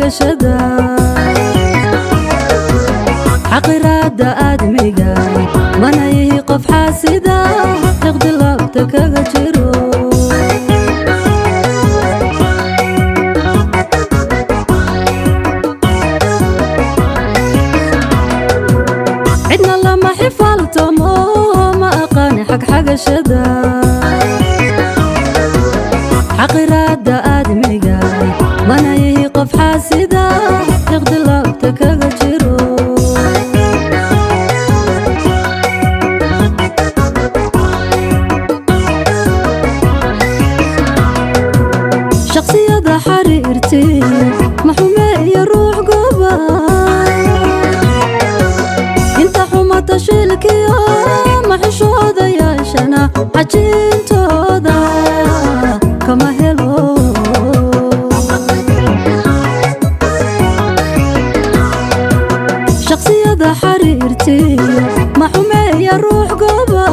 Xagxagashada, xaqiraada aadmiga, mana yihi qof xaasida, xiqdi laabta kaga jiro. Cidna lama xifaaltamo, ma aqaan xagxagashada, xaqiraada aadmiga, mana yihi qof xaasida, xiqdi laabta kaga jiro. Shaqsiyada xariirti maxume iyo ruux goba, inta xumata shilkiyo maxishooda yeeshana, xajiintooda kama helo. Shaqsiyada xariirti maxume iyo ruux goba,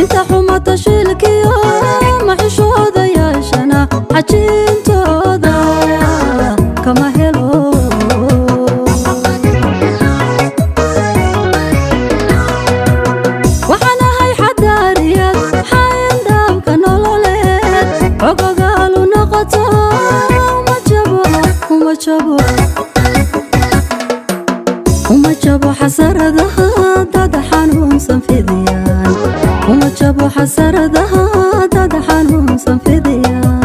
inta xumata shilkiyo maxishooda yeeshana, xajiintooda kama helo. Waxaan ahay xadaariyad xayndaabka nololeed, xogogaalu noqoto, uma jabo, uma jabo, uma jabo xasaradaha dad xanuunsan fidiyaan. Uma jabo xasaradaha dad xanuunsan fidiyaan.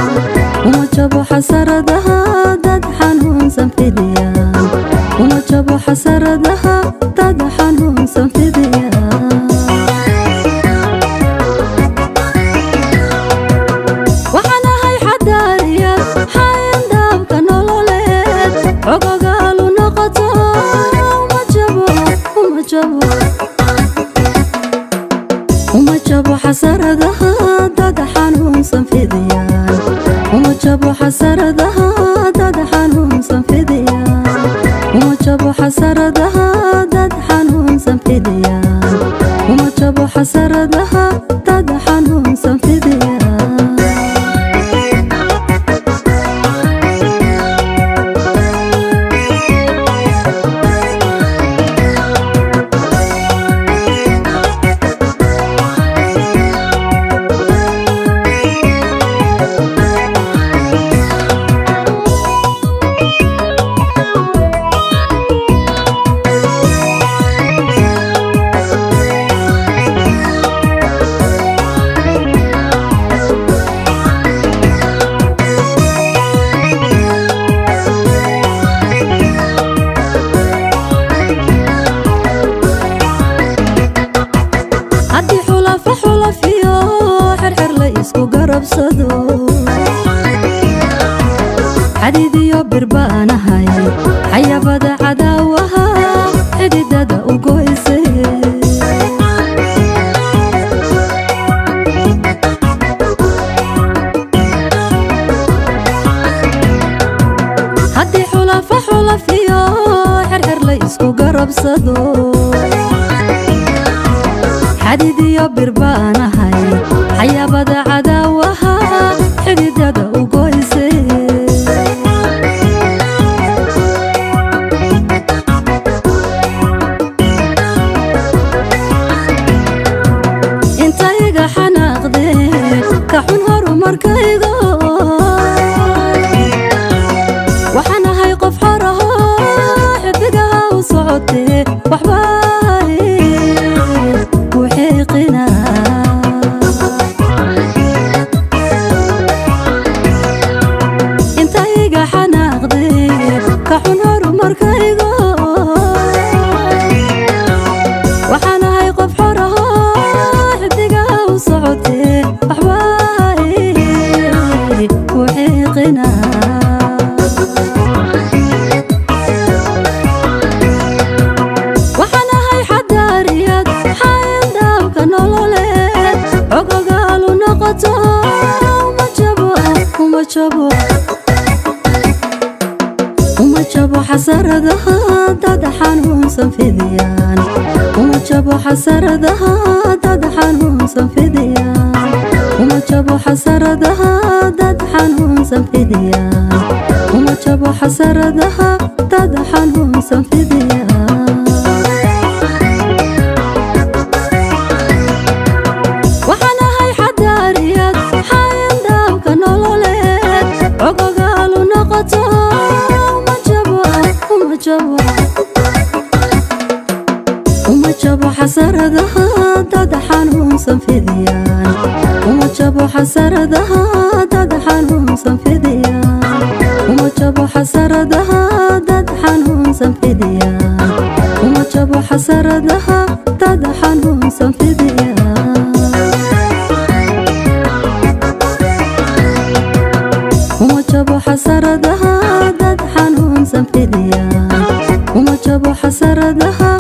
Uma jabo xasaradaha dad xanuunsan fidiyaan. Uma jabo xasaradaha dad xanuunsan fidiyaan. Waxaan ahay xadaariyad xayndaabka nololeed, xogogaalu noqoto, uma jabo, uma jabo, uma jabo xasaradaha dad xanuunsan fidiyaan. Uma jabo xasaradaha dad xanuunsan fidiyaan. Uma jabo xasaradaha dad xanuunsan fidiyaan. Uma jabo xasaradaha dad xanuunsan fidiyaan. Haddii xulafa xulafiyo xerxer la isku garabsado, xadiidiyo birbaanahay xayabada cadaawaha xididada u goyse. Haddii xulafa xulafiyo xerxer la isku garabsado, xadiidiyo birbaanahay xayabada cadaawaha xididada u goyse. Intayga xanaaqdee ka xun horumarkaygo, waxaan ahay qof xoraho, xidigaha u socotee, waxba ku xiiqina. Intayga xanaaqdee ka xun horumarkaygo, waxaan ahay qof xoraho, xidigaha u socotee, waxba ku xiiqina. Waxaan ahay xadaariyad xayndaabka nololeed, xogogaalu noqoto, uma jabo, uma jabo, uma jabo xasaradaha dad xanuunsan fidiyaan. Uma jabo xasaradaha dad xanuunsan fidiyaan. Uma jabo xasaradaha dad xanuunsan fidiyaan. Uma jabo xasaradaha dad xanuunsan fidiya. Waxaan ahay xadaariyad xayndaabka nololeed, xogogaalu noqoto. Uma jabo, uma jabo, uma jabo xasaradaha dad xanuunsan fidiyaan. Uma jabo xasaradaha dad xanuunsan fidiyaan. Uma jabo xasaradaha dad xanuunsan fidiyaan. Uma jabo xasaradaha dad xanuunsan fidiyaan. Uma jabo xasaradaha dad xanuunsan fidiyaan. Uma jabo xasaradaha.